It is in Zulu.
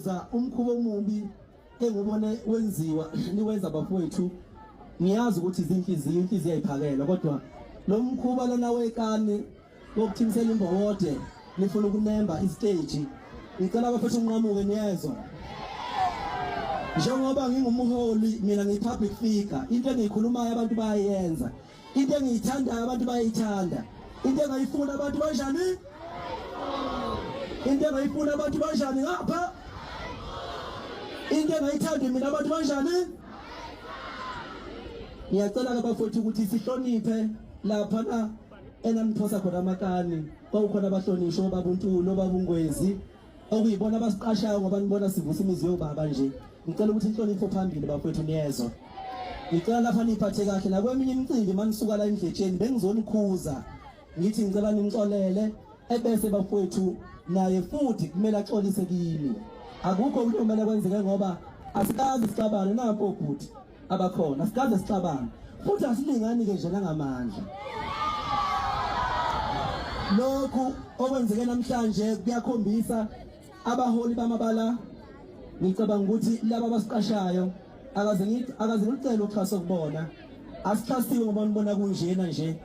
ukukhuza umkhuba omubi engubone wenziwa niwenza bafowethu. Ngiyazi ukuthi izinhliziyo, inhliziyo ayiphakelwa, kodwa lo mkhuba lona wekani wokuthimisela imbowode nifuna ukunemba isiteji, ngicela bafethu unqamuke, niyezwa? Njengoba ngingumholi mina, ngiyi-public figure, into engiyikhulumayo abantu bayayenza, into engiyithandayo abantu bayayithanda, into engayifuna abantu banjani, into engayifuna abantu banjani ngapha, into engayithandi mina abantu banjani. Ngiyacela ke bafowethu ukuthi sihloniphe lapha na enaniphosa khona amakani, kwawukhona abahlonishwa obaba uNtuli, obaba uNgwezi, okuyibona abasiqashayo ngoba nibona sivusa imizi yobaba nje. Ngicela ukuthi inhlonipho phambili bafowethu, niyezwa? Ngicela lapha niphathe kahle nakweminye imicimbi. Manisuka la endletsheni bengizonikhuza, ngithi ngicela nimxolele, ebese bafowethu naye futhi kumele axolise kimi. Akukho ukuthi kumele kwenzeke ngoba asikaze sixabane, nampo bhuti abakhona, asikaze sixabane futhi asilingani ke nje nangamandla. Lokhu okwenzeke namhlanje kuyakhombisa abaholi bamabala. Ngicabanga ukuthi laba abasiqashayo akaze ngithi akaze ngicela uxhaso kubona, asixhasiwe ngoba nibona kunjena nje.